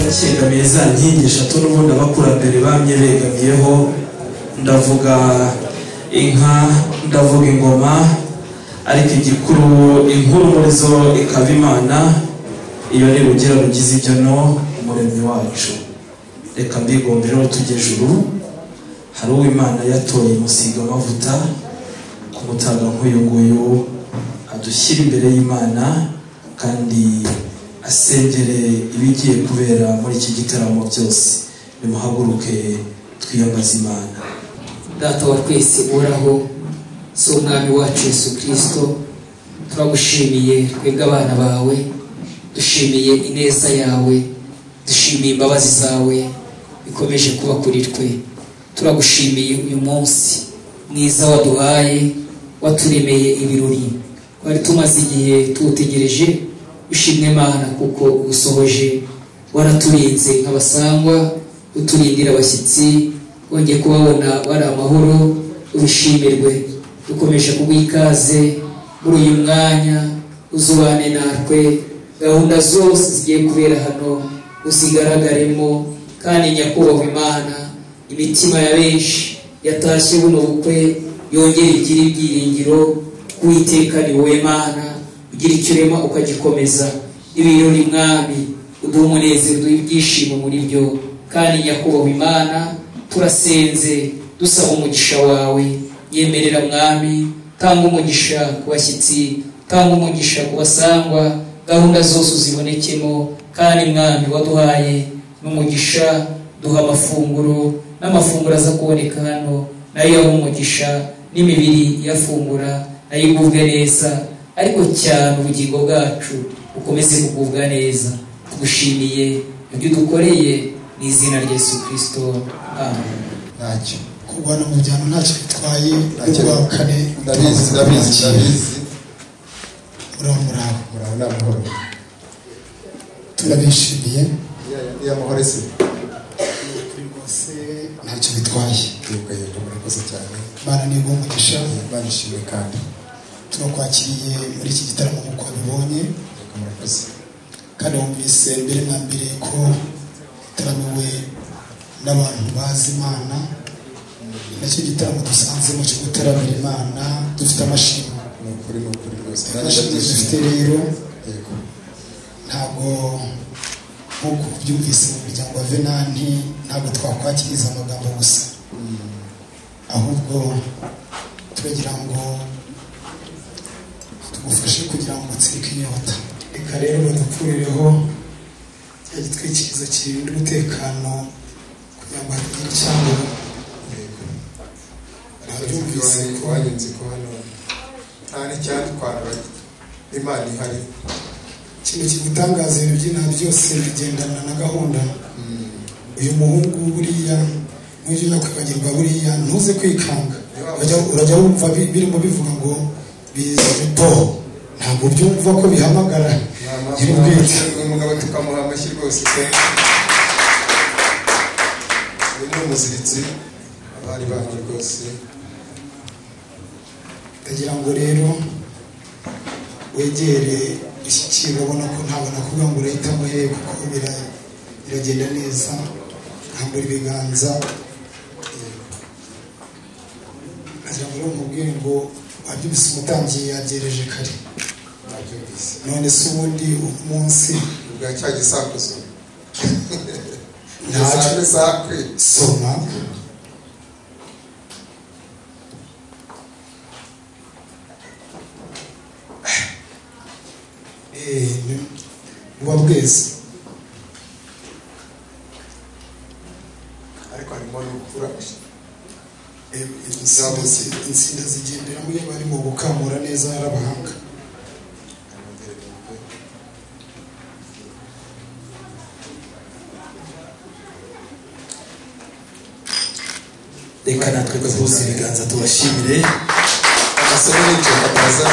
Cyegamiye za nkingi eshatu n'ubundi abakurambere bamye begamiyeho, ndavuga inka, ndavuga ingoma, ariko igikuru inkuru muri zo ikaba Imana. Iyo ni Rugira rugize ibyo umuremyi wacu. Reka mbigombere tujye juru, hari uw'Imana yatoye musiga amavuta kumutaga nk'uyu nguyu, adushyira imbere y'Imana kandi asengere ibigiye kubera muri iki gitaramo byose. Nimuhaguruke twiyambaze Imana. Data wa twese uhoraho, si umwami wacu Yesu Kristo, turagushimiye twebwe abana bawe, dushimiye ineza yawe, dushimiye imbabazi zawe bikomeje kuba kuri twe. Turagushimiye uyu munsi mwiza waduhaye, waturemeye ibirori twari tumaze igihe tuwutegereje. Ushimwe Mana kuko usohoje, waraturinze nk'abasangwa, uturindira abashyitsi, wongeye kubabona bari amahoro, ubishimirwe. Dukomeje kuguha ikaze muri uyu mwanya, uzubane natwe, gahunda zose zigiye kubera hano uzigaragaremo, kandi nyakubahwa Imana, imitima ya benshi yatashye buno bukwe yongere igire ibyiringiro. Uwiteka ni wowe Mana ugira icyo urema ukagikomeza. Ibirori Mwami uduha umunezero, uduha ibyishimo muri byo. Kandi nyakubahwa Imana, turasenze dusaba umugisha wawe. Yemerera Mwami, tanga umugisha ku bashyitsi, tanga umugisha ku basangwa, gahunda zose uzibonekemo. Kandi Mwami waduhaye n'umugisha, duha amafunguro, n'amafunguro aza kuboneka hano nayo yaha umugisha, n'imibiri yafungura nayo igubwe neza, ariko cyane ubugingo bwacu bukomeze kugubwa neza. Tugushimiye ibyo dukoreye mu izina rya Yesu Kristo, amen. Ntacyo kurwana mu byano ntacyo bitwaye, n'ubwa kane ndabizi ndabizi ndabizi. Muraho muraho muraho n'amahoro, turabishimiye. Ya mahoro se kuri rwose ntacyo bitwaye. Yego yego, murakoze cyane. Imana ni umugisha, Imana ishimwe. Kandi turakwakiriye muri iki gitaramo nk'uko wabibonye. Murakoze. Kandi wumvise mbere na mbere ko taramiwe n'abantu bazi Imana. Nacyo gitaramo dusanzemo cyo gutaramira Imana, dufite amashimwe. Ni ukuri, ni ukuri rwose. Amashimwe dufite rero, yego, ntabwo nk'uko byumvise mu muryango wa Venanti, ntabwo twakwakiriza amagambo gusa, ahubwo turagira ngo tugufashe kugira ngo utsirike inyota. Reka rero badupfurireho cya gitwikirizo kirinda umutekano kugira ngo hatagira icyangwa. Nabyumvise ko wanyunze ko hano nta n'icyatwara, Imana ihari. Ikintu kigutangaza, ibintu by'inaha byose bigendana na gahunda. Uyu muhungu buriya ntujye ujya kwibagirwa, buriya ntuze kwikanga, urajya wumva birimo bivuga ngo bize po, ntabwo byumva ko bihamagara nyir'ubwite. Umugabo tukamuha amashyi rwose pe. Uyu ni umuziritsi abari banyu rwose. Ndagira ngo rero wegere ishyikiro, ubona ko ntabona kuvuga ngo urahitamo he, kuko biragenda neza. Hambura ibiganza, ndagira ngo rero nkubwire ngo wabyumvise, umutambyi yabyereje kare. Nabyumvise. None se ubundi umunsi ubwa cya gisakuzo ntacyo sakwe soma. Buba bweze, ariko harimo n'urupfura. Insinda zigenderamo iyo barimo gukamura neza, ari abahanga. Reka natwe duhuze ibiganza tubashimire. Amasomo n'icyo kataza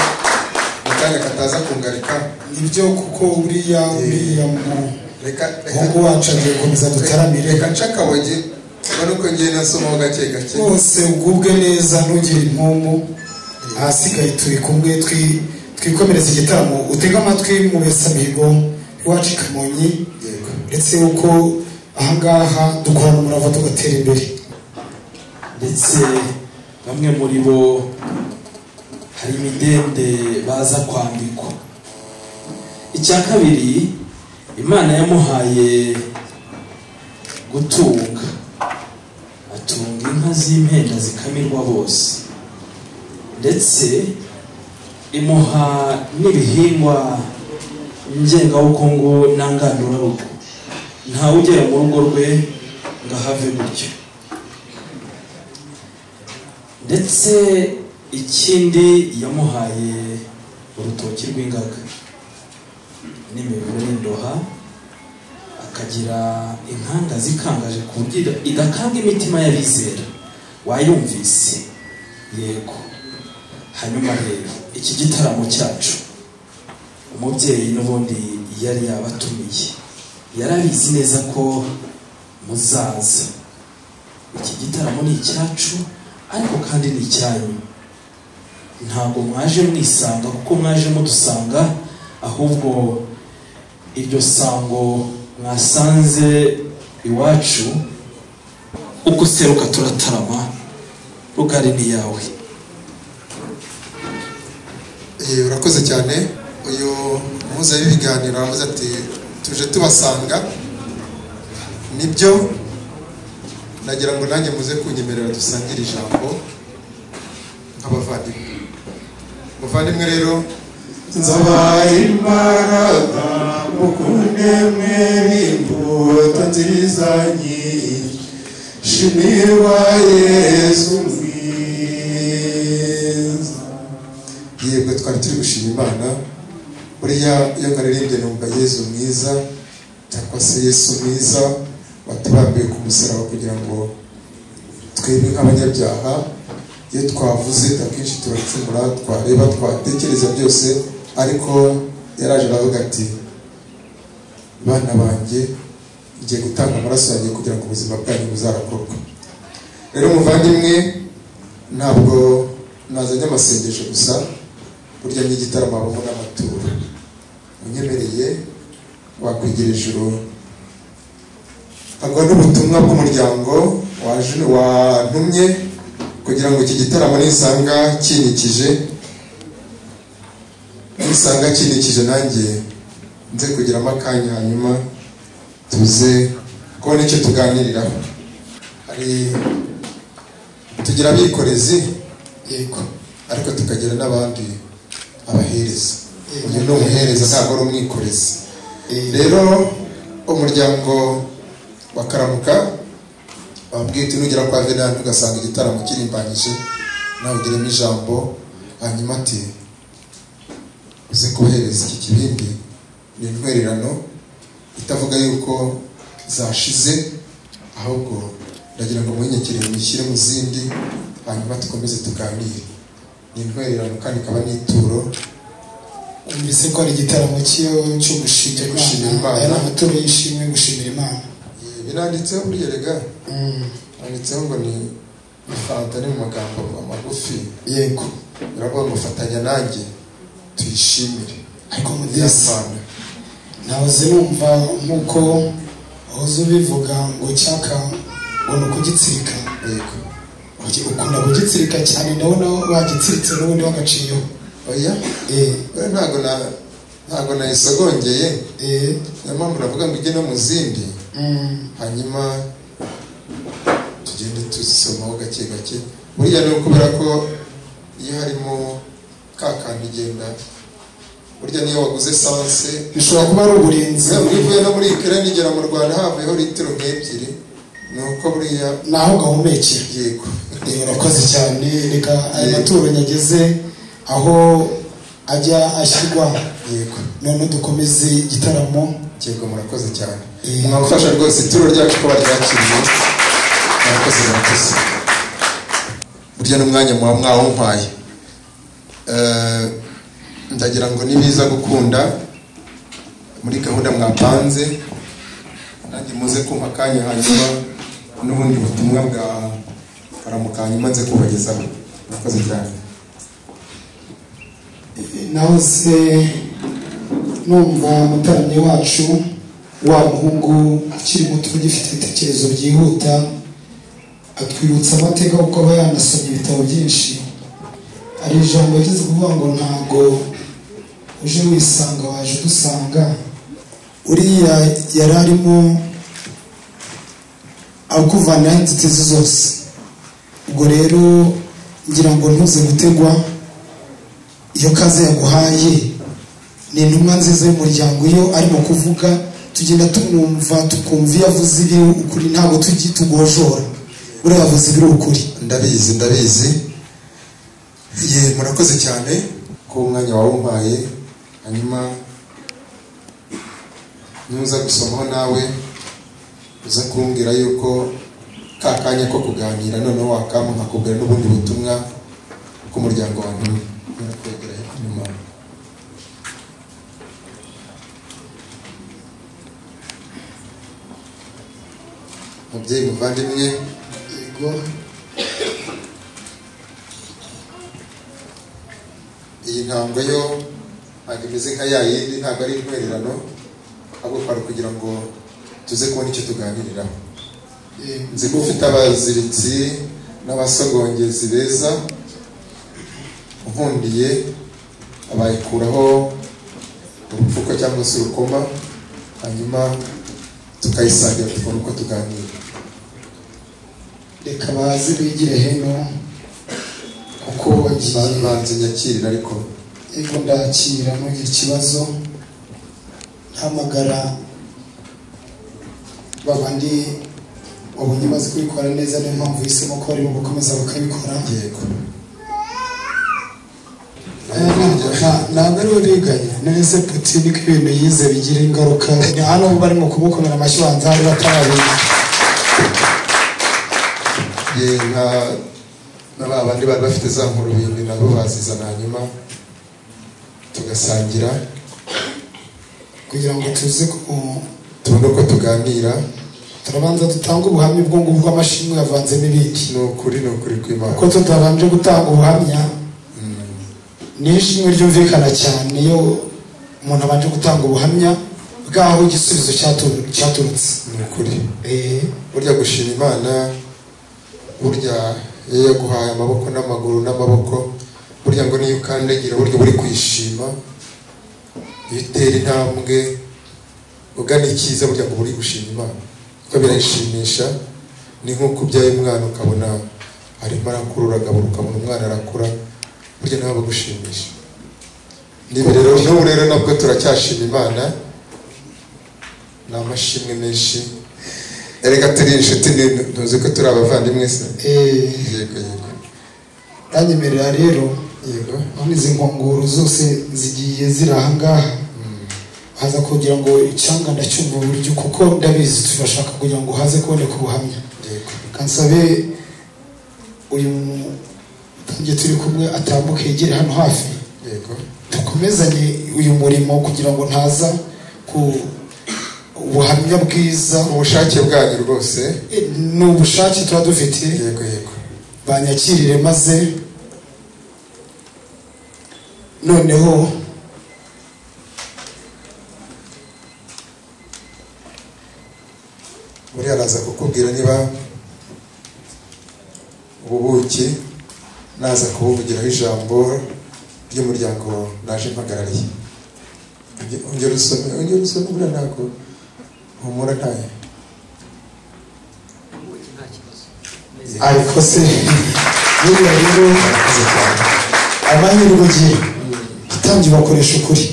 mu kanya kataza kungarika. Nibyo, kuko uriya uriya Reka muhungu wacu agiye gukomeza dutaramire. Reka nce akaboge, ubona uko ngenda nsomaho gake gake. Rwose ugubwe neza, ntugire impumu. Ahasigaye turi kumwe, twikomereze igitaramo. Utege amatwi mu Besamihigo iwacu i Kamonyi. Yego. Ndetse uko ahangaha dukorana umurava tugatera imbere. Ndetse bamwe muri bo hari imidende baza kwambikwa. Icya kabiri, Imana yamuhaye gutunga, atunga inka z'impenda zikamirwa bose, ndetse imuha n'ibihingwa ngengabukungu n'angandurarugo. Ntawe ugera mu rugo rwe ngo ahave gutyo. Ndetse ikindi yamuhaye urutoki rw'ingaga n'imivure n'indoha, akagira inkanga zikangaje ku buryo idakanga imitima y'abizera. Wayumvise? Yego. Hanyuma rero iki gitaramo cyacu umubyeyi n'ubundi yari yabatumiye, yarabizi neza ko muzaza. Iki gitaramo ni icyacu ariko kandi ni icyanyu. Ntabwo mwaje mwisanga kuko mwaje mudusanga, ahubwo iryo sango mwasanze iwacu. Uko seruka turatarama, rugari ni yawe. Urakoze cyane. Uyu muze w'ibiganiro aravuze ati tuje tubasanga, nibyo nagira ngo nanjye muze kunyemerera dusangire ijambo nk'abavandimwe. Muvandimwe rero, nzabaha imbaraga mukunde mwere imbuto nziza nyinshi, shimirwa Yesu mwiza. Yego, twari turi gushima Imana. Buriya iyo nkaririmbye numva Yesu mwiza, cyangwa se Yesu mwiza watubambiye ku musaraba kugira ngo twebwe nk'abanyabyaha, iyo twavuze akenshi turacumura, twareba twatekereza byose, ariko yaraje aravuga ati bana banjye ngiye gutanga amaraso yanjye kugira ngo ubuzima bwanyu buzarakorwe. Rero muvandimwe, ntabwo nazanye amasengesho gusa, burya n'igitaramo habamo n'amaturo. Unyemereye wakwigira ijuru agwa n'ubutumwa bw'umuryango wantumye kugira ngo iki gitaramo nisanga kinikije nanjye nze kugiramo akanya, hanyuma tuze kubona icyo tuganiriraho. Hari tugira abikorezi, yego, ariko tukagira n'abandi abahereza. Uyu ni umuhereza, ntabwo ari umwikorezi. Rero umuryango wa Karamuka wabwiye uti nugera kwa Venant ugasanga igitaramo kirimbanyije, nawe ugiremo ijambo, hanyuma ati uze kohereza iki kibindi. Ni intwererano itavuga yuko zashize, ahubwo ndagira ngo muyinyakire muyishyire mu zindi, hanyuma dukomeze tuganire. Ni intwererano kandi ikaba n'ituro. Umvise ko ari igitaramo cyo gushimira Imana, ari amaturo y'ishimwe gushimira Imana. Binanditseho buriya rega, handitseho ngo ni fanta, ni mu magambo magufi. Yego, biravuga ngo fatanya nanjye tuyishimire. Ariko mudesi nahoze numva nk'uko wahoze ubivuga ngo cyaka ngo ni ukugitsirika. Yego, ukunda kugitsirika cyane, ndabona wagitsiritse n'ubundi wagaciyeho. Oya, ntabwo nayisogongeye. Niyo mpamvu navuga ngo ujye no mu zindi, hanyuma tugende tuzisomaho gake gake. Buriya ni ukubera ko iyo harimo ka kantu igenda, burya niyo waguze esanse bishobora kuba ari uburinzi. Ivuye no muri Ukraine igera mu Rwanda havuyeho litiro nk'ebyiri, ni uko buriya naho gahumekera. Yego, urakoze cyane. Reka aya maturo nyageze aho ajya ashyirwa. Yego, none dukomeze igitaramo. Yego, murakoze cyane. Mwamfasha rwose ituro ryacu ko baryakiriye. Murakoze, murakoze. Burya n'umwanya muba mwawumpaye. Ndagira ngo nibiza gukunda muri gahunda mwapanze, nanjye muze kumpa akanya, hanyuma n'ubundi butumwa bwa Karamuka hanyuma nze kubagezaho. Murakoze cyane. Nahoze numva umutaramyi wacu Wa muhungu ukiri muto ugifite ibitekerezo byihuta, atwibutsa amateka kuko aba yanasomye ibitabo byinshi. Hari ijambo yageze kuvuga ngo ntago uje wisanga, waje udusanga. Uriya yari arimo akuvanaho inzitizi zose. Ubwo rero ngira ngo ntuze gutegwa, iyo kaze yaguhaye ni intumwa nziza y'umuryango. Iyo arimo kuvuga tugenda tumwumva, tukumva iyo avuze ibiri ukuri, ntabwo tujye tugojora. Uriya yavuze ibiri ukuri. Ndabizi, ndabizi. Ye, murakoze cyane ko umwanya wawumpaye. Hanyuma nuza gusomaho nawe uza kumbwira yuko ka kanya ko kuganira, noneho wakampa nkakubwira n'ubundi butumwa bw'umuryango wanyu. Narakwegera inyuma. Mubyeyi muvandimwe, yego, iyi ntambwe yo ntabwo imeze nka ya yindi, ntabwo ari intwererano, ahubwo kwari kugira ngo tuze kubona icyo tuganiriraho. Nzi ko ufite abaziritsi n'abasogongezi beza, unkundiye abayikuraho urupfuko cyangwa se urukoma, hanyuma tukayisangira tukabona uko tuganira. Reka baze bigire hino kuko bagiye banze nyakirira, ariko yego ndakira ntugire ikibazo. Ntamagara babandi wabonye bazi kubikora neza, niyo mpamvu hisemo ko barimo gukomeza bakabikora. Yego, ntabwo ariwe biganye neza. Putin ko ibintu yize bigira ingaruka. Hano barimo kumukomera amashyi, banza hari batarabizi. Ye, na ba bandi bari bafite za nkurubindi nabo bazizana, hanyuma tugasangira kugira ngo tuze tubone uko tuganira. Turabanza dutanga ubuhamya ubwo ngubwo amashimwe yavanzemo ibindi. Ni ukuri, ni ukuri kw'Imana. Kuko tutabanje gutanga ubuhamya, ni ishimwe ryumvikana cyane iyo umuntu abanje gutanga ubuhamya bw'aho igisubizo cyaturutse. Ni ukuri. Burya gushima Imana, burya iyo yaguhaye amaboko n'amaguru n'amaboko, burya ngo niyo ukandagira burya uri kwishima. Iyo utera intambwe ugana icyiza, burya ngo uri gushima Imana, kuko birayishimisha. Ni nk'uko ubyaye umwana ukabona arimo arakura, uragabura ukabona umwana arakura, burya nawe bagushimisha. Niba rero n'ubu rero nabwo turacyashima Imana, ni amashimwe menshi. Erega turi inshuti, ntuzi ko turi abavandimwe se? Yego, yego. Yanyemerera rero, yego, none izi nkongoro zose zigiye ziri aha ngaha, haza kugira ngo icyanga ndacyumva uburyo, kuko ndabizi turashaka kugira ngo haze kuboneka ubuhamya. Yego, kansabe uyu mutangiye turi kumwe atambuke yegere hano hafi. Yego, dukomezanye uyu murimo kugira ngo ntaza ku ubuhamya bwiza. Ubushake bwanyu rwose ni ubushake tuba dufite. Yego, yego, banyakirire maze noneho buriya araza kukubwira niba ububuki naza kubuvugiraho ijambo ry'umuryango naje mpagarariye. Ongera usome, ongera usome, buriya ntabwo humura ntayo. Ariko se buriya rero amahirwe ugira abatambyi bakoresha ukuri,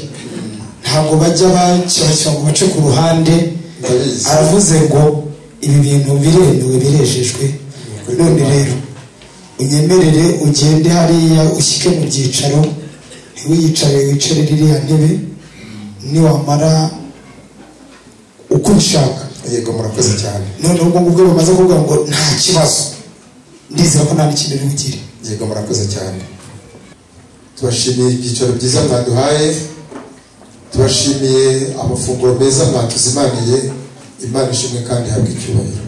ntabwo bajya bakibakira ngo bace ku ruhande. Aravuze ngo ibi bintu biremewe, birejejwe. None rero unyemerere ugende hariya ushyike mu byicaro, ntiwiyicare, wicare ririya ntebe, niwamara uko ubishaka. Yego, murakoze cyane. None ubwo ngubwo bamaze kuvuga ngo nta kibazo, ndizera ko nta n'ikintu uri bugire. Yego, murakoze cyane. Tubashimiye ibyicaro byiza mwaduhaye, tubashimiye amafunguro meza mwatuzimaniye. Imana ishimwe kandi ihabwe icyubahiro,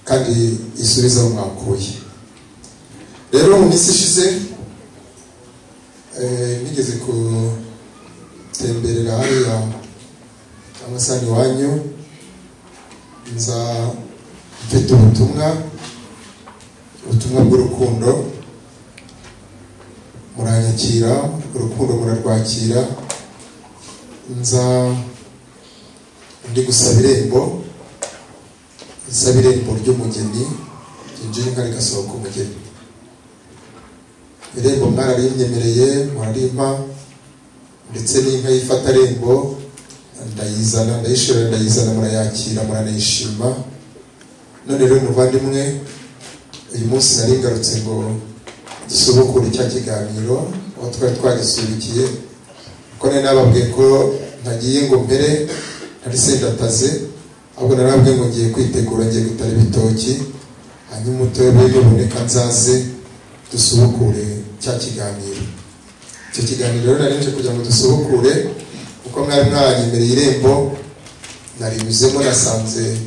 kandi isubize aho mwakuye. Rero mu minsi ishize nigeze gutemberera hariya cyangwa se hano iwanyu, nza mfite ubutumwa bw'urukundo. Muranyakira, urukundo murarwakira. Nza ndi gusaba irembo, nsaba irembo ry'umugeni, ryinjira inka rigasohoka umugeni. Irembo mwararinyemereye, murarimpa, ndetse n'inka y'ifata rembo ndayizana, ndayishorera, ndayizana, murayakira, muranayishima. None rero muvandimwe, uyu munsi nari ngarutse ngo dusubukure cya kiganiro aho twari twagisubikiye, ko nari nababwiye ko ntagiye ngo mpere ntari sendataze, ahubwo narababwiye ngo ngiye kwitegura, ngiye gutara ibitoki, hanyuma umutobe nuboneka nzaze dusubukure cya kiganiro. Icyo kiganiro rero nari nje kugira ngo dusubukure, kuko mwari mwanyemereye irembo, narinyuzemo nasanze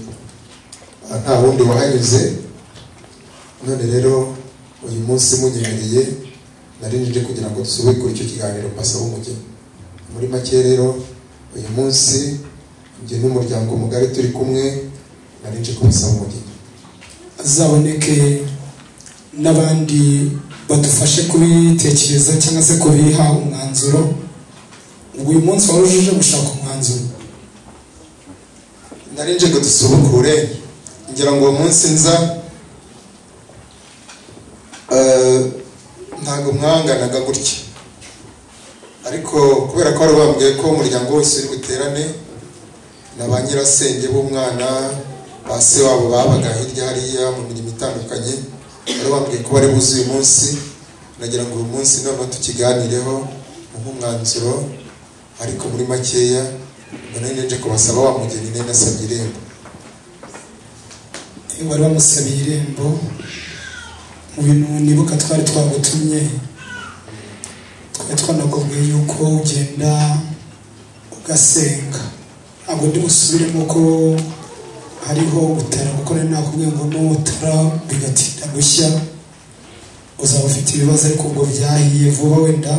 nta wundi wahanyuze. None rero uyu munsi munyemereye nari nje kugira ngo dusubukure icyo kiganiro mbasaba umugeni. Muri make rero uyu munsi njye n'umuryango mugari turi kumwe, nari nje kubasaba umugeni. Azaboneke n'abandi badufashe kubitekereza cyangwa se kubiha umwanzuro. Ubwo uyu munsi wari uje gushaka umwanzuro, nari nje ngo dusubukure, ngira ngo uwo munsi nza ntabwo mwanganaga gutya, ariko kubera ko wari wambwiye ko umuryango wose uri buterane na ba nyirasenge b'umwana, ba se wabo babaga hirya hariya mu mirimo itandukanye, wari wambwiye ko bari buze uyu munsi. Nagira ngo uyu munsi noneho tukiganireho nk'umwanzuro, ariko muri makeya nari nje kubasaba wa mugeni nari nasabye irembo. Wari wamusabiye irembo mu bintu nibuka twari twagutumye, twari twanakubwiye yuko ugenda ugasenga. Ntabwo ndi busubiremo ko hariho gutara, kuko nari nakubwiye ngo nutara bigatinda gushya uzaba ufite ibibazo, ariko ubwo byahiye vuba wenda.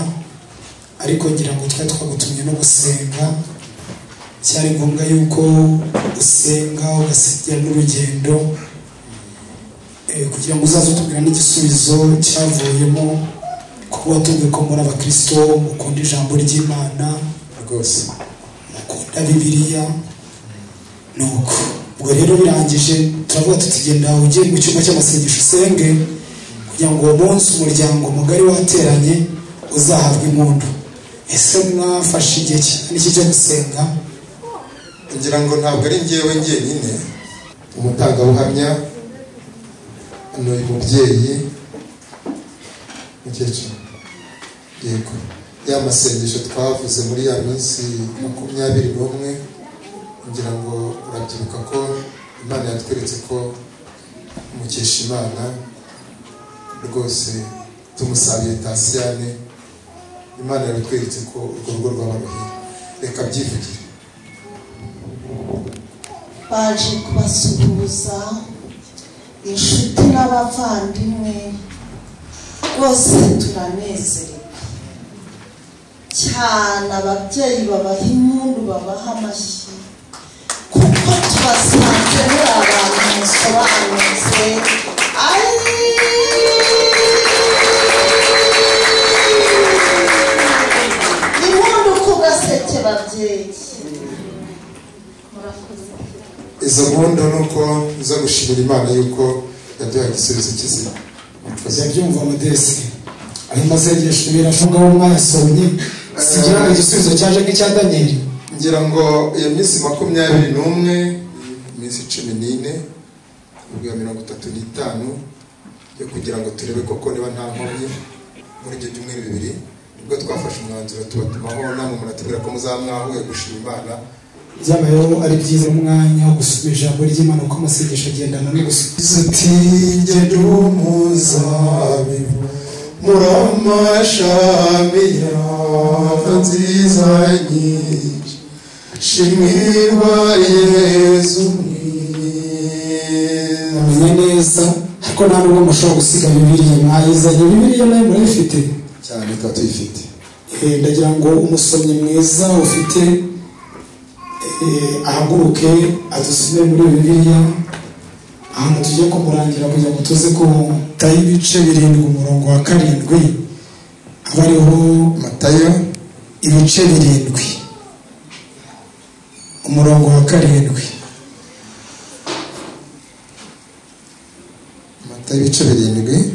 Ariko ngira ngo twari twagutumye no gusenga, cyari ngombwa yuko usenga ugasengera n'urugendo, kugira ngo uzaze utubwira n'igisubizo cyavuyemo, kuko watubwiye ko muri abakristo mukunda ijambo ry'Imana rwose, mukunda Bibiliya. Nuko ubwo rero birangije turavuga tutugenda ugiye mu cyumba cy'amasengesho usenge, kugira ngo uwo munsi umuryango mugari wateranye uzahabwe impundu. Ese mwafashe igihe kinini cyo gusenga? Ngira ngo ntabwo ari njyewe njyenyine. Umutangabuhamya ni uyu mubyeyi mukecuru, yego, ya masengesho twavuze muri ya minsi 21, ngira ngo urabyibuka ko Imana yatweretse ko mukesha Imana rwose tumusabiye Tasiyane, Imana yatweretse ko urwo rugo rwaba ruhire. Reka byivugire. Baje kubasuhuza inshuti n'abavandimwe, rwose turanezerewe cyane. Ababyeyi babaha impundu, babaha amashyi, kuko tubasanze muri abantu musobanutse. Impundu ku gaseke babyeyi. Izo mpundu nuko zo gushimira Imana yuko yaduhaye igisubizo kizima. Ndabyumva Modeste, ayo masengesho birashoboka ko mwayasomye, sigira ngo igisubizo cyaje nk'icya Daniel. Ngira ngo iyo minsi 21, iminsi 14, ubwo 35 yo kugira ngo turebe koko niba nta nkomyi muri ibyo byumweru bibiri, nibwo twafashe umwanzuro tubatumaho namwe muratubwira ko muzamwahuye gushima Imana. Byabayeho ari byiza umwanya wo gusoma ijambo ry'Imana, kuko amasengesho agendana no gusubiza. Uti njye ndi umuzabibu muri amashami yawe nziza nyinshi, shimirwa Yezu mwiza. Mumenye neza ariko nta nubwo mushobora gusiga Bibiliya, mwayizanye Bibiliya nayo murayifite cyane, tuba tuyifite. Ndagira ngo umusomyi mwiza ufite Ahaguruke adusome muri Bibiliya ahantu tugiye kumurangira kugira ngo tuze ku Matayo ibice 7 umurongo wa 7, abariho Matayo ibice 7 umurongo wa 7. Matayo ibice 7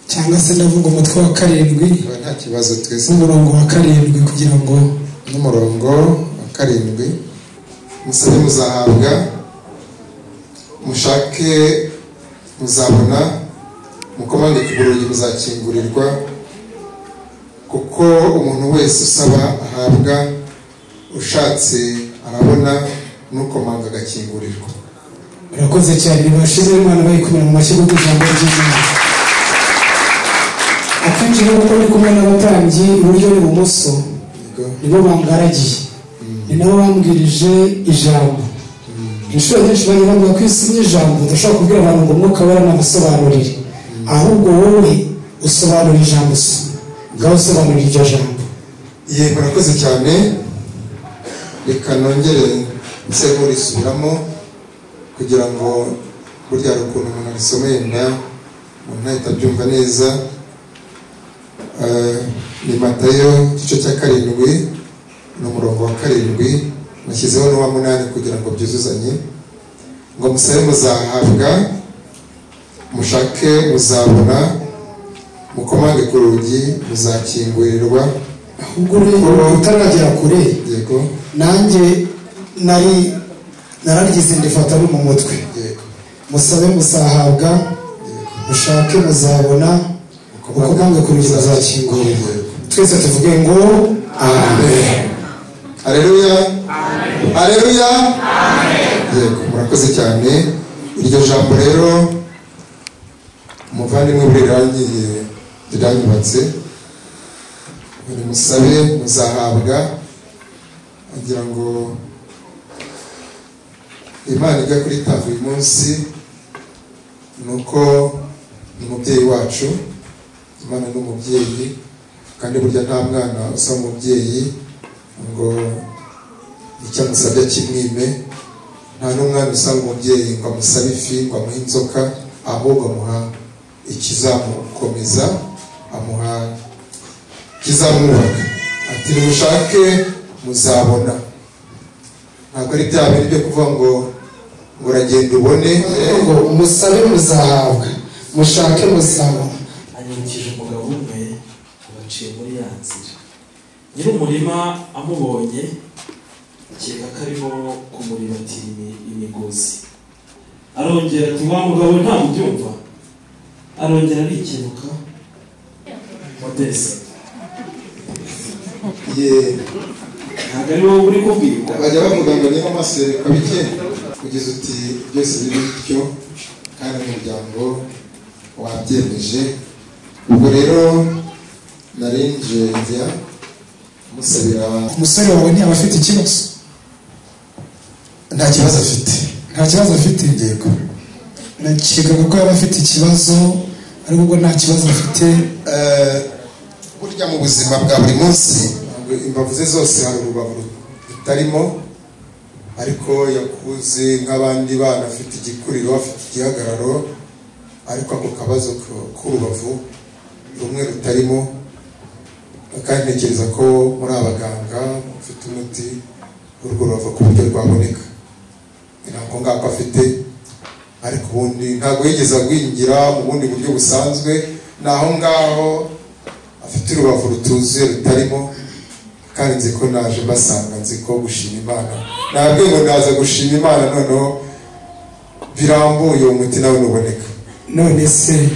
cyangwa se ndavuga umutwe wa 7, nta kibazo twese, umurongo wa 7 kugira ngo n'umurongo wa 7. Musabe muzahabwa, mushake muzabona, mukomange ku rugi muzakingurirwa, kuko umuntu wese usaba ahabwa, ushatse arabona, n'ukomanga agakingurirwa. Murakoze cyane, nibashimire Imana bayikomera mu mashyi y'ijambo ry'Imana. Akenshi rero kuko ndi kumwe n'abatambyi iburyo n'ibumoso, nibo bangaragiye, ni nabo bambwirije ijambo. Inshuro nyinshi bajya bavuga ko isi ijambo udashobora kubwira abantu ngo umwuka wera nagusobanurire, ahubwo wowe usobanura ijambo, ngaho usobanura iryo jambo. Yego, murakoze cyane. Reka nongere nse nkurisubiramo kugira ngo burya hari ukuntu umuntu arisomeye nda umuntu ahita abyumva neza. Ni Matayo igice cya 7 n'umurongo wa 7, nashyizeho n'uwa 8 kugira ngo byuzuzanye. Ngo musabe muzahabwa, mushake muzabona, mukomange ku rugi muzakingurirwa. Ahubwo utaragera kure, yego, nanjye nari nararyize ndifata no mu mutwe. Yego, musabe muzahabwa, mushake muzabona, mukomange ku rugi muzakingurirwa. Twese tuvuge ngo amen. Haleluya, haleluya, amen. Yego, murakoze cyane. Iryo jambo rero umuvandimwe burirangiye riranyubatse. Ni musabe muzahabwa, agira ngo Imana ijya kuri tanga uyu munsi nuko ni umubyeyi wacu. Imana ni umubyeyi, kandi burya nta mwana usaba umubyeyi ngo icyo amusabye kimwime, nta n'umwana usaba umubyeyi ngo amusabe ifi, ngo amuhe inzoka, ahubwo amuha ikizamukomeza, amuha ikizamwubaka. Ati nimushake muzabona. Ntabwo ari bya bintu byo kuvuga ngo uragenda ubone, ngo musabe muzahabwa, mushake muzabona. Anyibukije umugabo umwe abaciye muri ya nzira, nyir'umurima amubonye akeka ko arimo kumuribatira imigozi. Arongera ati wa mugabo ntabwo ubyumva. Arongera arikebuka. Modeste, ye, ntabwo ari wowe uri kubwirwa. Bajya bavuga ngo niba amaso yerekwa bike, kugeza uti byose biri bityo, kandi umuryango wabyemeje. Ubwo rero narinje njya musabira. Umusore wawe ntiyaba afite ikibazo? Nta kibazo afite. Nta kibazo afite? Yego. Nakekaga ko yaba afite ikibazo, ariko ubwo nta kibazo afite. Burya mu buzima bwa buri munsi imbavu ze zose hari urubavu rutarimo, ariko yakuze nk'abandi bana, afite igikuriro, afite igihagararo, ariko ako kabazo k'urubavu rumwe rutarimo. Kandi ntekereza ko muri abaganga mufite umuti w'urwo rubavu ku buryo rwaboneka. Ntabwo ngako afite, ariko ubundi ntabwo yigeze agwingira mu bundi buryo busanzwe, ni aho ngaho afite urubavu rutuzuye rutarimo. Kandi nzi ko naje mbasanga, nzi ko gushima Imana, nabwiye ngo ndaza gushima Imana noneho birambuye, uwo muti nawe nuboneka. None se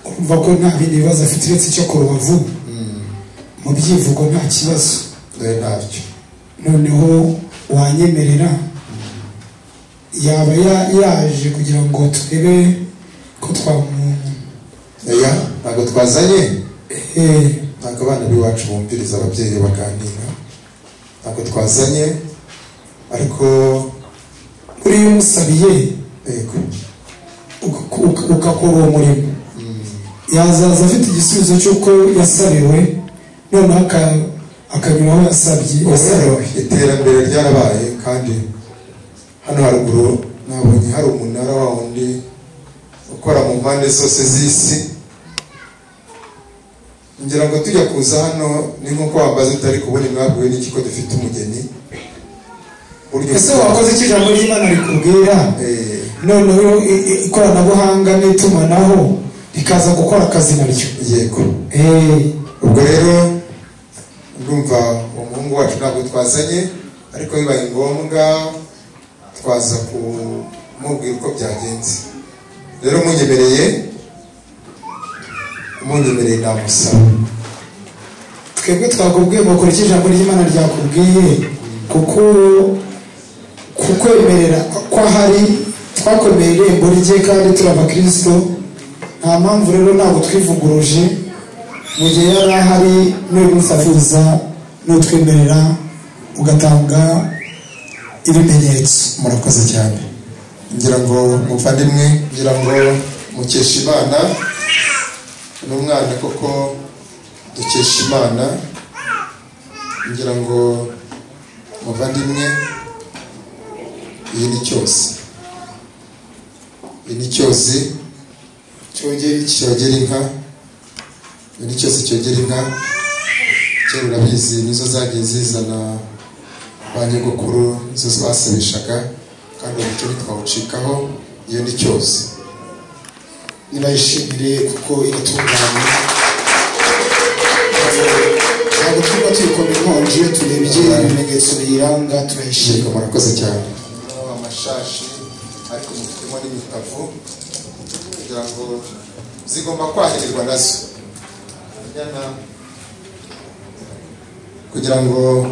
urumva ko nta bindi bibazo afite uretse icyo ku rubavu? Mu byivugo nta kibazo? Ntabyo. Noneho wanyemerera yaba yaje kugira ngo turebe ko twamu... Oya, ntabwo twazanye. Ntabwo abana b'iwacu bumviriza ababyeyi baganira, ntabwo twazanye. Ariko uriya umusabiye ugakora uwo murimo, yazaza afite igisubizo cy'uko yasabiwe, noneho akanyura aho yasabye. Iterambere ryarabaye, kandi hano haruguru nabonye hari umunara wa wundi ukora mu mpande zose z'isi. Ngira ngo tujya kuza hano ni nkuko wambaza utari kubona mwabwiwe n'iki ko dufite umugeni. Ese wakoze iki ijambo ry'Imana rikubwira? Noneho ikoranabuhanga n'itumanaho rikaza gukora akazi naryo. Yego. Ubwo rero ndumva uwo muhungu wacu ntabwo twazanye, ariko bibaye ngombwa twaza kumubwira uko byagenze. Rero munyemereye namusaba. Twebwe twakubwiye ngo kora ijambo ry'Imana ryakubwiye, kuko kukwemerera ko ahari twakomeye irembo rye kandi turi abakristo. Nta mpamvu rero ntabwo twivuguruje mu gihe yari ahari n'uyu munsi afuza n'utwemerera ugatanga ibimenyetso. Murakoze cyane. Ngira ngo muvandimwe, ngira ngo mukesha Imana n'umwana koko dukesha Imana. Ngira ngo muvandimwe, iyi ni cyose, iyi ni cyose cyogera inka, iyi ni cyose cyogera inka. Kera urabizi nizo zagiye zizana ba nyogokuru, nizo basabishaga, kandi umuco ntitwawucikaho. Iyo ni cyose nibayishimire kuko iratunganye. Ntabwo tuba tuyikoma inkonji iyo turebye ibimenyetso biyiranga, turayishima. Murakoze cyane. Amashashi ariko mufitemo n'imitavu kugira ngo zigomba kwahirirwa nazo, kugira ngo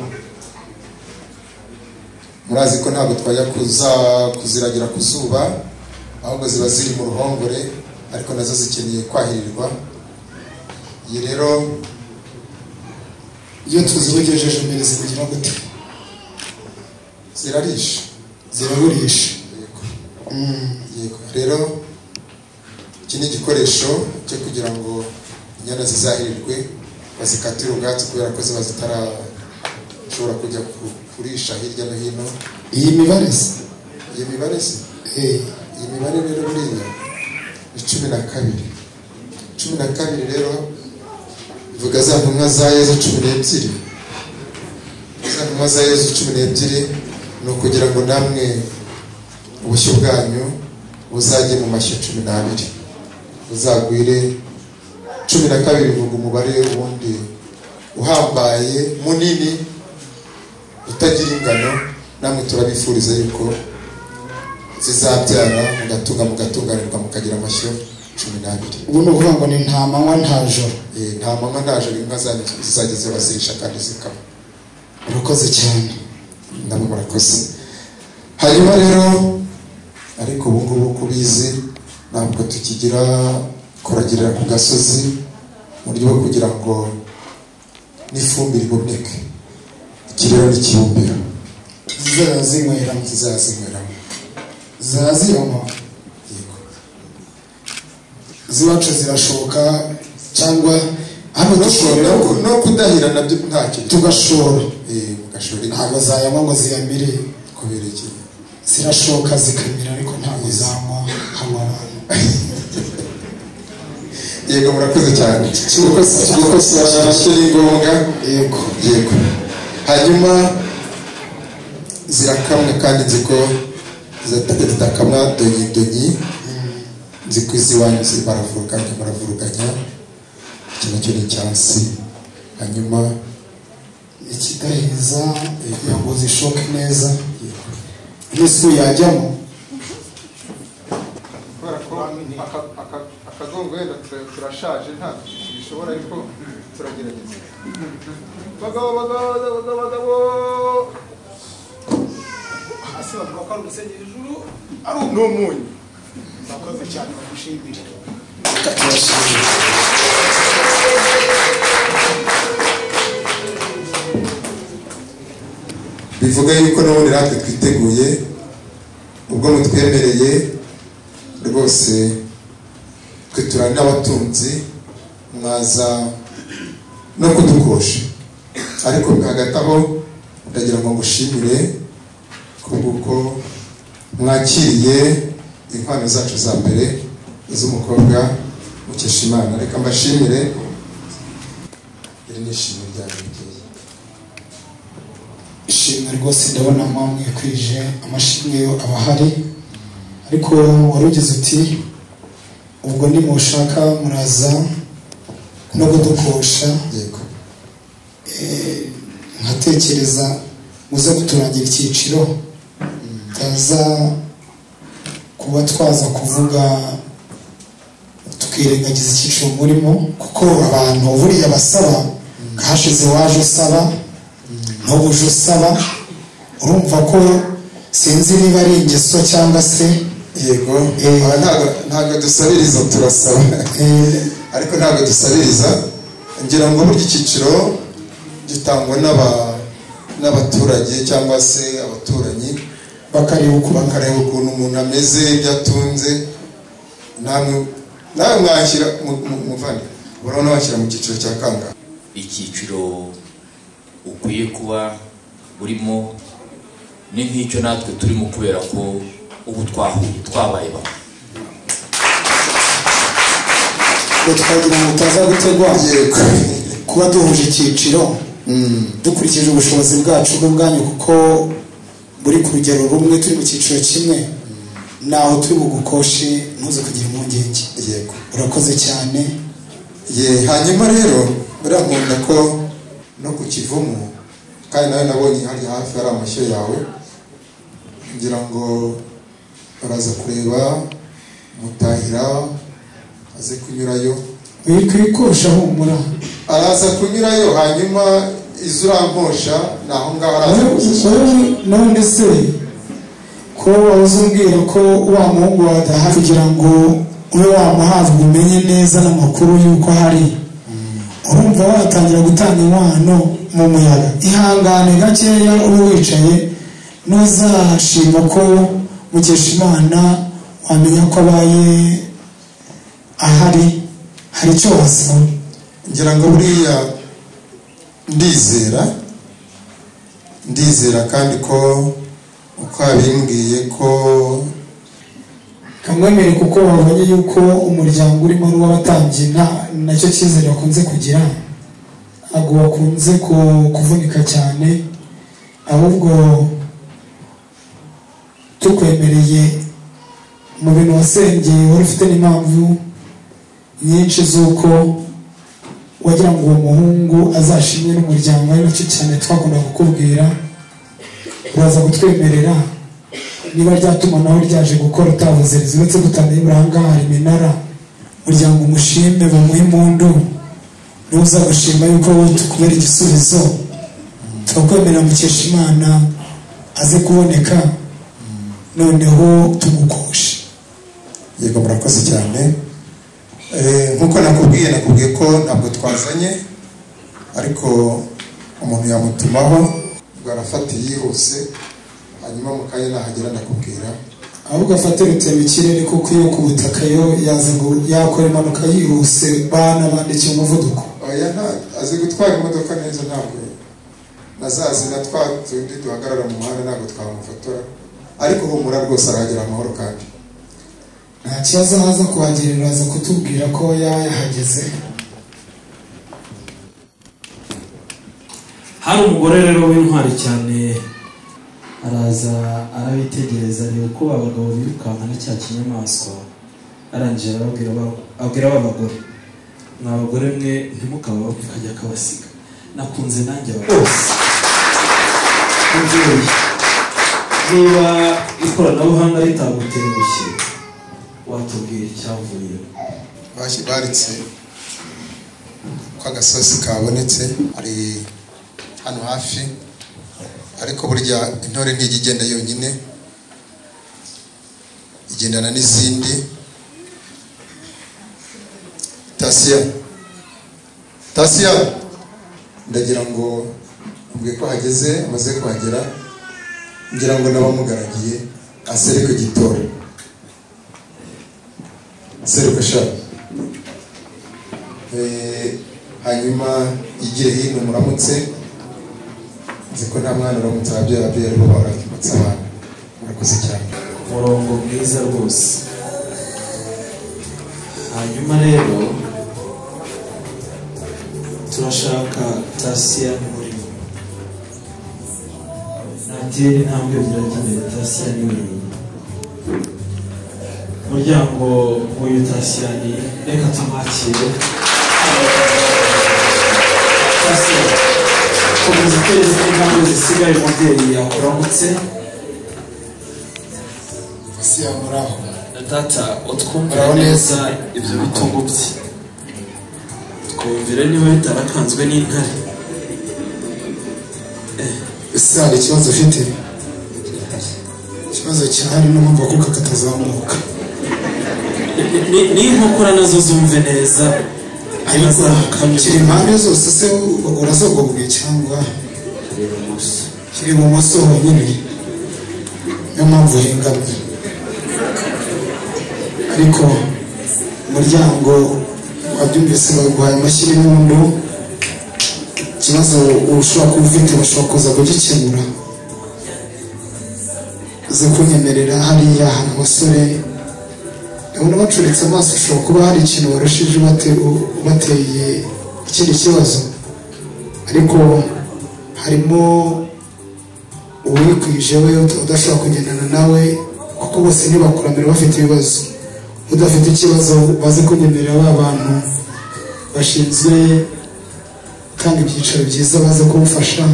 murazi ko ntabwo twajya kuziragira ku zuba, ahubwo ziba ziri mu ruhongore, ariko nazo zikeneye kwahirirwa. Iyi rero iyo tuzibugejeje imbere zibugira gute? Zirarisha, ziragurisha. Yego. Yego. Rero iki ni igikoresho cyo kugira ngo inyana zizahirirwe, bazikatire ubwatsi kubera ko ziba zitarashobora kujya kurisha hirya no hino. Iyi mibare se? Iyi mibare se? Iyi mibare rero buriya ni 12. 12 rero bivuga za ntumwa za Yezu 12. Za ntumwa za Yezu 12 ni ukugira ngo namwe ubushyo bwanyu buzajye mu mashyo 12, buzagwire. 12 bivuga umubare wundi uhambaye munini utagira ingano. Namwe turabifuriza yuko zizabyara mugatunga, mugatunganirwa, mukagira amashyo 12. Ubu ni ukuvuga ngo ni nta manywa nta joro. Nta manywa nta joro, inka zanyu zizajya zibazirisha kandi zikama. Murakoze cyane. Namwe murakoze. Hanyuma rero ariko ubu ngubu kubizi ntabwo tukigira kuragirira ku gasozi mu buryo bwo kugira ngo n'ifumbire iboneke. Iki rero ni ikibumbiro zizazinyweramo, zizazinyweramo, zaziyanywa. Yego. Ziwacu zirashoka cyangwa hano dushora no kudahira nabyo ntacyo tugashora. Mugashora ntabwo zayanywa ngo ziyamire, kubera iki? Zirashoka zikamira, ariko ntabwo zanywa hanywa abantu. Yego, murakoze cyane. Gukosora nacyo ni ngombwa. Yego. Yego. Hanyuma zirakamwa, kandi nzi ko zidakamwa donyi donyi. Nzi ko iziwanyu baravuruganya, baravuruganya. Iki nacyo ni icyansi. Hanyuma ikidahiza kugira ngo zishoke neza, n'isu yajyamo. Kubera ko akagongo wenda turashaje ntabwo tubishobora, ariko turagerageza. Bagabo, bagabo, bagabo, bagabo. Hasi bavuga ko ari umusenyi, hejuru ari n'umunyu. Murakoze cyane, bagushimire. Bivuga yuko n'ubundi natwe twiteguye, ubwo mutwemereye rwose twe turi n'abatunzi, mwaza no kudukosha. Ariko hagati aho ndagira ngo ngushimire kubw'uko mwakiriye inkwano zacu za mbere z'umukobwa Mukeshimana. Reka mbashimire, iri ni ishimwe ryanyu mubyeyi. Ishimwe rwose ndabona mwamwikwije, amashimwe yo aba ahari, ariko wari ugize uti ubwo nimushaka muraza no kudukosha. Yego. Nkatekereza muze kuturangira icyiciro taza kuba twaza kuvuga tukirengagiza icyiciro murimo, kuko abantu buriya basaba hashize waje usaba n'ubuje usaba, urumva ko sinzi niba ari ingeso cyangwa se. Yego, ntabwo dusabiriza, turasaba ariko ntabwo dusabiriza. Ngira ngo burya icyiciro gitangwa n'abaturage cyangwa se abaturanyi, bakareba ukuntu umuntu ameze, ibyo atunze. Nawe mwashyira muvandi, urabona washyira mu cyiciro cya kangahe? Icyiciro ukwiye kuba urimo ni nk'icyo natwe turimo, kubera ko ubu twahuye twabaye bamwe. Twagira ngo utaza gutegwa kuba duhuje icyiciro dukurikije ubushobozi bwacu n'ubwanyu, kuko buri ku rugero rumwe, turi mu cyiciro kimwe, naho turi bugukoshe ntuze kugira impungenge. Yego, urakoze cyane. Ye, hanyuma rero buriya nkunda ko no ku Kivumu, kandi nawe nabonye hari hafi hari amashyo yawe, ngira ngo baraza kureba Mutahira aze kunyurayo. Wikwikosha humura, araza kunyurayo, hanyuma izo urankosha naho ngaho araza kuzisha. None se ko wahoze umbwira ko wa muhungu wadahari kugira ngo ube wamuhabwa umenye neza n'amakuru y'uko ahari, urumva watangira gutanga inkwano mu muyaga. Ihangane gakeya ube wicaye, ntuzashima ko Mukeshimana wamenya ko abaye ahari, hari icyo wasaba. Ngira ngo buriya ndizera kandi ko uko abimbwiye ko kamwemere, kuko babonye yuko umuryango urimo ari uw'abatambyi, nacyo cyizere bakunze kugira, ntabwo bakunze kuvunika cyane, ahubwo tukwemereye mu bintu wasengeye, wari ufite n'impamvu nyinshi z'uko wagira ngo uwo muhungu azashimwe n'umuryango, ari nacyo cyane twakunda kukubwira. Uraza kutwemerera niba ryatumanaho ryaje gukora utavuze uretse gutanga ahangaha hari iminara, umuryango umushime bamuhe impundu, nuza gushima yuko tukubera igisubizo, turakwemerera Mukeshimana aze kuboneka, noneho tumukoshe. Yego, murakoze cyane. Nkuko nakubwiye ko ntabwo twazanye, ariko umuntu yamutumaho ubwo arafata yihuse, hanyuma mu kanya nahagera ndakubwira. Ahubwo afate rutemikirere, kuko iyo ku butaka yo yaza ngo yakora impanuka yihuse, bana bandikiye umuvuduko. Oya, azi gutwara imodoka neza, ntabwo nazazi na twa tundi duhagarara mu muhanda ntabwo twamufotora, ariko humura rwose arahagera amahoro. Kandi nta kibazo, aza kuhagerera aza kutubwira ko yahageze. Hari umugore rero w'intwari cyane, araza arabitegereza, areba uko abagabo birukanka na cya kinyamaswa, arangije ababwira ba bagore, mwa bagore mwe ntimukaba kajya kabasiga, nakunze nanjye bose. Mubyeyi, niba ikoranabuhanga ritagutengushye watubwira icyavuye. Baritse ko agasozi kabonetse ari hano hafi, ariko burya intore ntijya igenda yonyine, igendana n'izindi. Tasiya ndagira ngo ubwe ko hageze, amaze kuhagera, ngira ngo n'abamugaragiye asereko gitoro asereko sha. Hanyuma igire hino muramutse, Nzi ko nta mwana uramutse ababyeyi, ababyeyi aribo baramutse abana. Murakoze cyane. Umurongo mwiza rwose. Hanyuma rero turashaka Tasiyani murimo natera intambwe ebyiri ajya imbere. Tasiyani wenyine, umuryango w'uyu Tasiyani, reka tumwakire. Tasiyani, komeza utere izindi ntambwe zisigaye, umubyeyi yakuramutse. Siya, muraho? Data, utwumvire Muraho. neza ibyo bitugu bye, twumvire niba bitarakanzwe n'intare. Ese hari ikibazo ufite? Ikibazo cyahari n'umva kuko katazamuka. N'inkokora nazo zumve neza. Ariko kiri impande zose se urazogoboye cyangwa kiri ibumoso? Kiri ibumoso honyine, niyo mpamvu uhengamye. Ariko umuryango wabyumvise, baguhaye amashyi n'impundu. Ikibazo ushobora kuba ufite bashobora kuza kugikemura. Uze kunyemerera, hariya hari abasore ndabona bacuritse amaso, ushobora kuba hari ikintu warushije ubateye ikindi kibazo. Ariko harimo uwikwije we udashobora kugendana nawe, kuko bose ntibakurambere bafite ibibazo. Udafite ikibazo baze kunyemerera, ba bantu bashinzwe gutanga ibyicaro byiza baze kumufasha,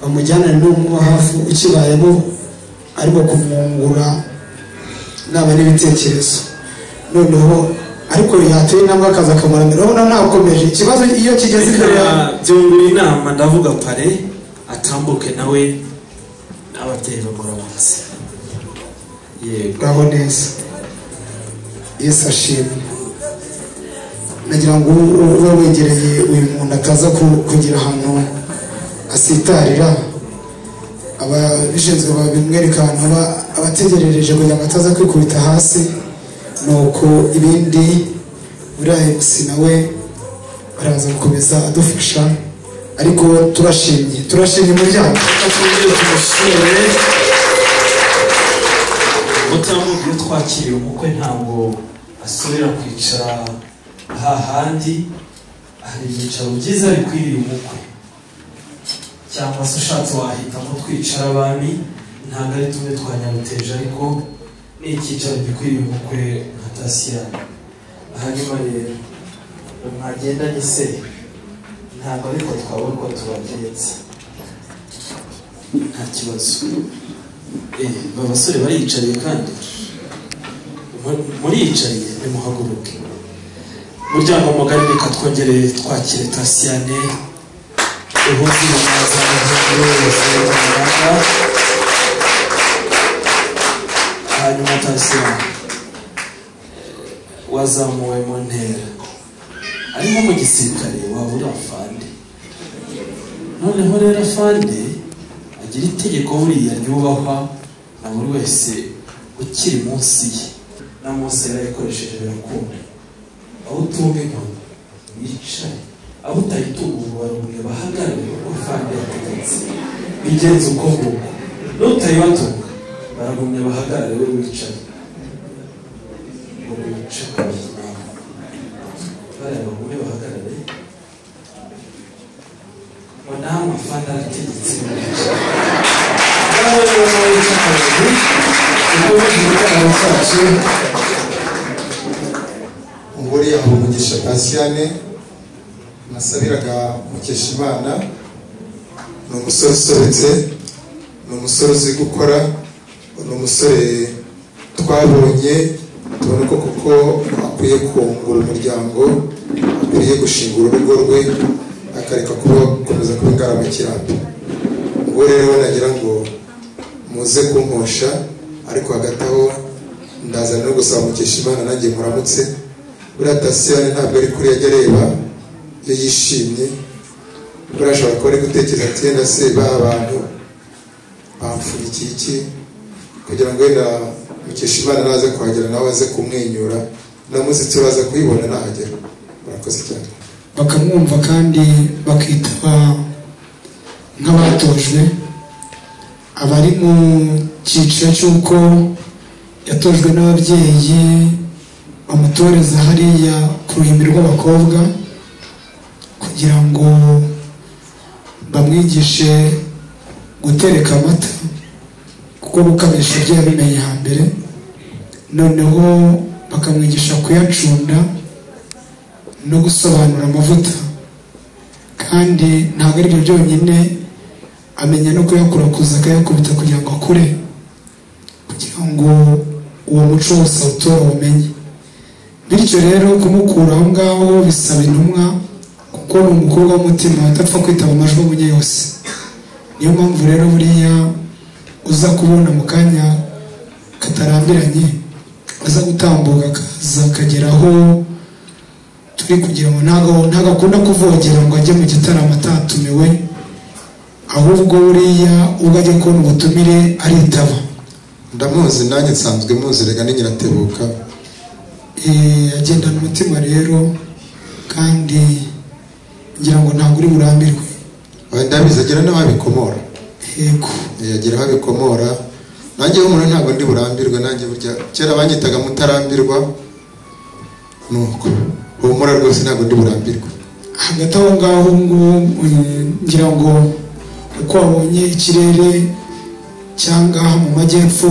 bamujyanane n'umuba hafi ukibayemo arimo kumwungura inama n'ibitekerezo. Noneho ariko yateye intambwe akaza akamuramira, urabona ntakomeje ikibazo iyo kigeze imbere yawe. Byungura inama, ndavuga pare atambuke nawe, n'ababyeyi bamuramutse. Yego. Uraho neza, Yesu ashimwe. Nagira ngo ube wegereye uyu muntu ataza kugira ahantu asitarira. Ababishinzwe babimwereka ahantu aba abategerereje kugira ngo ataza kwikubita hasi. Nuko ibindi buriya MC nawe araza gukomeza adufasha, ariko turashimye, turashimye umuryango. Reka twongere tumushimire. Mutambuka, iyo twakiriye umukwe ntabwo asubira kwicara hahandi. Hari ibyicaro byiza bikwiriye umukwe, cyangwa se ushatse wahitamo twicara abami. Ntabwo ari tumwe twa nyaruteje, ariko ni icyicaro gikwiriye umukwe nka Tasiyani. Hanyuma rero mwagendanye se, ntabwo ariko twabona uko tubagenza, nta kibazo. Aba basore bariyicariye kandi muriyicariye, nimuhaguruke. Muryango mugari, reka twongere twakire Tasiyane, duhuze ibiganza wese. Hanyuma Tasiyane, wazamuwe mu ntera, ari nko mu gisirikare waba uri afande. Noneho rero afande agira itegeko buriya ryubahwa na buri wese ukiri munsi ye, na munsi yarayikoresheje birakunda. Aho utunga inkoni wicare, aho utayitunga ubu barumwe bahagarare uko afande yategetse. Bigenze uko nguko, n'utayibatunga baragumye bahagarare, we wicare. Ngo wicare, bariya bagume bahagarare, ngo namwe afande arategetse wicare. Nawe rero nawe wicare, dukomeje igitaramo cyacu. Buriya Habumugisha Tasiyane nasabiraga Mukeshimana ni umusore usobetse, ni umusore uzi gukora, ni umusore twabonye tubona ko kuko akwiye kungura umuryango, akwiriye gushinga urugo rwe, akareka kuba gukomeza kuba ingaramakirambi. Ubwo rero nagira ngo muze kunkosha, ariko hagati aho ndazana no gusaba Mukeshimana nanjye muramutse. Buriya Tasiyane ntabwo ari kuri ajya areba iyo yishimye, buriya ashobora kuba ari gutekereza ati yenda se ba bantu bamfunikiye iki, kugira ngo wenda Mukeshimana naze kuhagera nawe aze kumwenyura, na muziki uraza kuyibona nahagera. Murakoze cyane. Bakamwumva kandi bakitaba. nk'abatojwe, abari mu cyiciro cy'uko yatojwe n'ababyeyi bamutoreza hariya ku ruhimbi rw'abakobwa kugira ngo bamwigishe gutereka amata, kuko gukamisha ibyo yabimenye hambere, noneho bakamwigisha kuyacunda no gusobanura amavuta. Kandi ntabwo ari byo byonyine, amenya no kuyakurakuza akayakubita kugira ngo akure, kugira ngo uwo muco wose awutore awumenye. Bityo rero kumukura aho ngaho bisaba intumwa, kuko ni umukobwa w'umutima udapfa kwitaba amajwi abonye yose. Niyo mpamvu rero buriya uza kubona mu kanya katarambiranye aza gutambuka akaza akagera aho turi, kugira ngo ntabwo akunda kuvogera ngo ajye mu gitaramo atatumiwe, ahubwo buriya ubwo ajya kubona ubutumire aritaba. Ndamuzi nanjye nsanzwe muzi, rega ni Nyiratebuka. Agendana umutima rero, kandi ngira ngo ntabwo uri burambirwe. Ndabizi agira n'ababikomora. Yego, agira ababikomora. Nanjye umuntu ntabwo ndi burambirwe, nanjye burya kera banyitaga mutarambirwa, nuko humura rwose ntabwo ndi burambirwe. Hagati aho ngaho ngira ngo uko wabonye ikirere cyangwa mu majyepfo.